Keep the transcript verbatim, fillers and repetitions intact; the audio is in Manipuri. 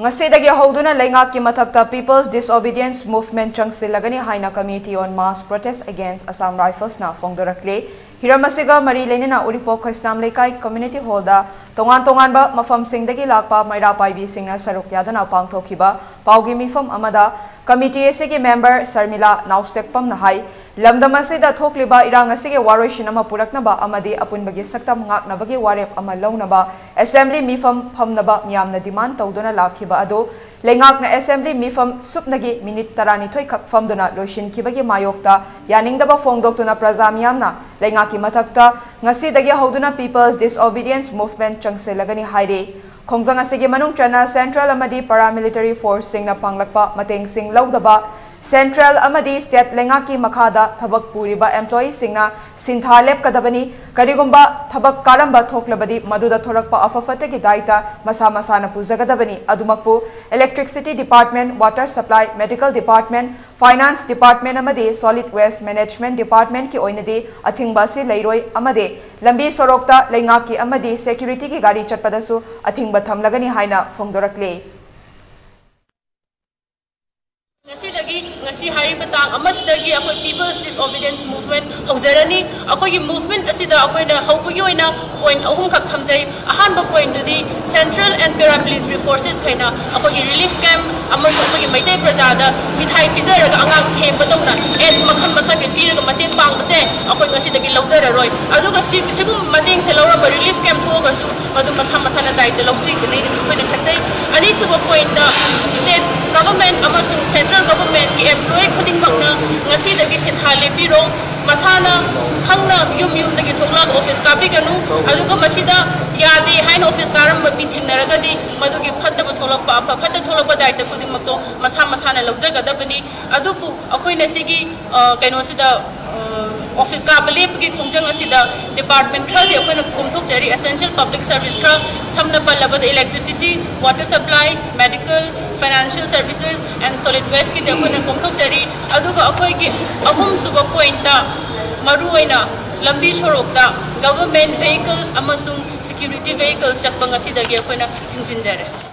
ꯉꯁꯤꯗꯒꯤ ꯍꯧꯗꯨꯅ ꯂꯩꯉꯥꯛꯀꯤ ꯃꯊꯛꯇ People's Disobedience Movement ꯆꯪꯁꯤꯜꯂꯒꯅꯤ ꯍꯥꯏꯅ Committee on Mass Protest Against Assam Riflesꯅ ꯐꯣꯡꯗꯣꯔꯛꯂꯤ꯫ ꯍꯤꯔꯝ ꯑꯁꯤꯒ ꯃꯔꯤ ꯂꯩꯅꯅ ꯎꯔꯤꯄꯣꯛ ꯈꯣꯏꯁꯅꯥꯝ ꯂꯩꯀꯥꯏ Community Hallꯗ ꯇꯣꯉꯥꯟ ꯇꯣꯉꯥꯟꯕ ꯃꯐꯝꯁꯤꯡꯗꯒꯤ ꯂꯥꯛꯄ ꯃꯩꯔꯥ ꯄꯥꯏꯕꯤꯁꯤꯡꯅ ꯁꯔꯨꯛ ꯌꯥꯗꯨꯅ ꯄꯥꯡꯊꯣꯛꯈꯤꯕ ꯄꯥꯎꯒꯤ ꯃꯤꯐꯝ ꯑꯃꯗ Committee ꯑꯁꯤꯒꯤ member ꯁꯔꯃꯤꯂꯥ ꯅꯥꯎꯁꯦꯛꯄꯝꯅ ꯍꯥꯏ, ꯂꯝꯗꯝ ꯑꯁꯤꯗ ꯊꯣꯛꯂꯤꯕ ꯏꯔꯥꯡ ꯑꯁꯤꯒꯤ ꯋꯥꯔꯣꯏꯁꯤꯟ ꯑꯃ ꯄꯨꯔꯛꯅꯕ ꯑꯃꯗꯤ ꯑꯄꯨꯟꯕꯒꯤ ꯁꯛꯇꯝ ꯉꯥꯛꯅꯕꯒꯤ ꯋꯥꯔꯦꯞ ꯑꯃ ꯂꯧꯅꯕ Assembly ꯃꯤꯐꯝ ꯐꯝꯅꯕ ꯃꯤꯌꯥꯝꯅ demand ꯇꯧꯗꯨꯅ ꯂꯥꯛꯈꯤꯕ ꯑꯗꯨ ꯂꯩꯉꯥꯛꯅ Assembly ꯃꯤꯐꯝ ꯁꯨꯞꯅꯒꯤ minute ꯇꯔꯥꯅꯤꯊꯣꯏ ꯈꯛ ꯐꯝꯗꯨꯅ ꯂꯣꯏꯁꯤꯟꯈꯤꯕꯒꯤ ꯃꯥꯌꯣꯛꯇ ꯌꯥꯅꯤꯡꯗꯕ ꯐꯣꯡꯗꯣꯛꯇꯨꯅ ꯄ꯭ꯔꯖꯥ ꯃꯤꯌꯥꯝꯅ ꯂꯩꯉꯥꯛꯀꯤ ꯃꯊꯛꯇ ꯉꯁꯤꯗꯒꯤ ꯍꯧꯗꯨꯅ People's Disobedience Movement ꯆꯪꯁꯤꯜꯂꯒꯅꯤ ꯍꯥꯏꯔꯤ꯫ ꯈꯣꯡꯖꯪ ꯑꯁꯤꯒꯤ ꯃꯅꯨꯡ ꯆꯟꯅ central ꯑꯃꯗꯤ paramilitary forceꯁꯤꯡꯅ ꯄꯥꯡꯂꯛꯄ ꯃꯇꯦꯡꯁꯤꯡ ꯂꯧꯗꯕ, central ꯑꯃꯗꯤ state ꯂꯩꯉꯥꯛꯀꯤ ꯃꯈꯥꯗ ꯊꯕꯛ ꯄꯨꯔꯤꯕ employeeꯁꯤꯡꯅ ꯁꯤꯟꯊꯥ ꯂꯦꯞꯀꯗꯕꯅꯤ꯫ ꯀꯔꯤꯒꯨꯝꯕ ꯊꯕꯛ ꯀꯥꯔꯝꯕ ꯊꯣꯛꯂꯕꯗꯤ ꯃꯗꯨꯗ ꯊꯣꯔꯛꯄ ꯑꯐ ꯐꯠꯇꯒꯤ ꯗꯥꯏꯇ ꯃꯁꯥ ꯃꯁꯥꯅ ꯄꯨꯖꯒꯗꯕꯅꯤ꯫ ꯑꯗꯨꯃꯛꯄꯨ electricity department, water supply, medical department, finance department ꯑꯃꯗꯤ solid waste management departmentꯀꯤ ꯑꯣꯏꯅꯗꯤ ꯑꯊꯤꯡꯕ ꯑꯁꯤ ꯂꯩꯔꯣꯏ ꯑꯃꯗꯤ ꯂꯝꯕꯤ ꯁꯣꯔꯣꯛꯇ ꯂꯩꯉꯥꯛꯀꯤ ꯑꯃꯗꯤ securityꯒꯤ ꯒꯥꯔꯤ ꯆꯠꯄꯗꯁꯨ ꯑꯊꯤꯡꯕ ꯊꯝꯂꯒꯅꯤ ꯍꯥꯏꯅ ꯐꯣꯡꯗꯣꯔꯛꯂꯤ꯫ ꯉꯁꯤꯗꯒꯤ, ꯉꯁꯤ ꯍꯥꯏꯔꯤꯕ ꯇꯥꯡ ꯑꯃꯁꯤꯗꯒꯤ ꯑꯩꯈꯣꯏ People's Disobedience Movement ꯍꯧꯖꯔꯅꯤ꯫ ꯑꯩꯈꯣꯏꯒꯤ movement ꯑꯁꯤꯗ ꯑꯩꯈꯣꯏꯅ ꯍꯧꯕꯒꯤ ꯑꯣꯏꯅ point ꯑꯍꯨꯝꯈꯛ ꯊꯝꯖꯩ꯫ ꯑꯍꯥꯟꯕ pointꯇꯨꯗꯤ central and paramilitary forces ꯈꯩꯅ ꯑꯩꯈꯣꯏꯒꯤ relief camp ꯑꯃꯁꯨꯡ ꯑꯩꯈꯣꯏꯒꯤ ꯃꯩꯇꯩ ꯄ꯭ꯔꯖꯥꯗ ꯃꯤꯊꯥꯏ ꯄꯤꯖꯔꯒ ꯑꯉꯥꯡ ꯊꯦꯝꯕꯗꯧꯅ aid ꯃꯈꯜ ꯃꯈꯜꯒꯤ ꯄꯤꯔꯒ ꯃꯇꯦꯡ ꯄꯥꯡꯕꯁꯦ ꯑꯩꯈꯣꯏ ꯉꯁꯤꯗꯒꯤ ꯂꯧꯖꯔꯔꯣꯏ꯫ ꯑꯗꯨꯒ ꯁꯤ-, ꯁꯤꯒꯨꯝꯕ ꯃꯇꯦꯡꯁꯦ ꯂꯧꯔꯝꯕ relief camp ꯊꯣꯛꯑꯒꯁꯨ ꯃꯗꯨ ꯃꯁꯥ ꯃꯁꯥꯅ ꯗꯥꯏꯇ ꯂꯧꯕꯤꯒꯅꯤ ꯑꯩꯈꯣꯏꯅ ꯈꯟꯖꯩ꯫ ꯑꯅꯤꯁꯨꯕ pointꯇ state government ꯑꯃꯁꯨꯡ central governmentꯀꯤ employee ꯈꯨꯗꯤꯡꯃꯛꯅ ꯉꯁꯤꯗꯒꯤ ꯁꯤꯟꯊꯥ ꯂꯦꯞꯄꯤꯔꯣ꯫ ꯃꯁꯥꯅ ꯈꯪꯅ ꯌꯨꯝ ꯌꯨꯝꯗꯒꯤ ꯊꯣꯛꯂꯛꯑꯒ office ꯀꯥꯕꯤꯒꯅꯨ꯫ ꯑꯗꯨꯒ ꯃꯁꯤꯗ ꯌꯥꯗꯦ ꯍꯥꯏꯅ office ꯀꯥꯔꯝꯕ ꯃꯤ ꯊꯦꯡꯅꯔꯒꯗꯤ ꯃꯗꯨꯒꯤ ꯐꯠꯇꯕ ꯊꯣꯛꯂꯛꯄ, ꯑꯐ ꯐꯠꯇ ꯊꯣꯛꯂꯛꯄ ꯗꯥꯏꯇ ꯈꯨꯗꯤꯡꯃꯛꯇꯣ ꯃꯁꯥ ꯃꯁꯥꯅ ꯂꯧꯖꯒꯗꯕꯅꯤ꯫ ꯑꯗꯨꯕꯨ ꯑꯩꯈꯣꯏꯅ ꯁꯤꯒꯤ, ꯑ, ꯀꯩꯅꯣꯁꯤꯗ, ꯑ, office ꯀꯥꯕ ꯂꯦꯞꯄꯒꯤ ꯈꯣꯡꯖꯪ ꯑꯁꯤꯗ department ꯈꯔꯗꯤ ꯑꯩꯈꯣꯏꯅ ꯀꯣꯝꯊꯣꯛꯆꯔꯤ꯫ Essential public service ꯈꯔ, ꯁꯝꯅ ꯄꯜꯂꯕꯗ electricity, water supply, medical, financial services and solid wasteꯀꯤꯗꯤ ꯑꯩꯈꯣꯏꯅ ꯀꯣꯝꯊꯣꯛꯆꯔꯤ꯫ ꯑꯗꯨꯒ ꯑꯩꯈꯣꯏꯒꯤ ꯑꯍꯨꯝꯁꯨꯕ pointꯇ ꯃꯔꯨꯑꯣꯏꯅ ꯂꯝꯕꯤ ꯁꯣꯔꯣꯛꯇ government vehicles ꯑꯃꯁꯨꯡ security vehicles ꯆꯠꯄ ꯉꯁꯤꯗꯒꯤ ꯑꯩꯈꯣꯏꯅ ꯊꯤꯡꯖꯤꯟꯖꯔꯦ꯫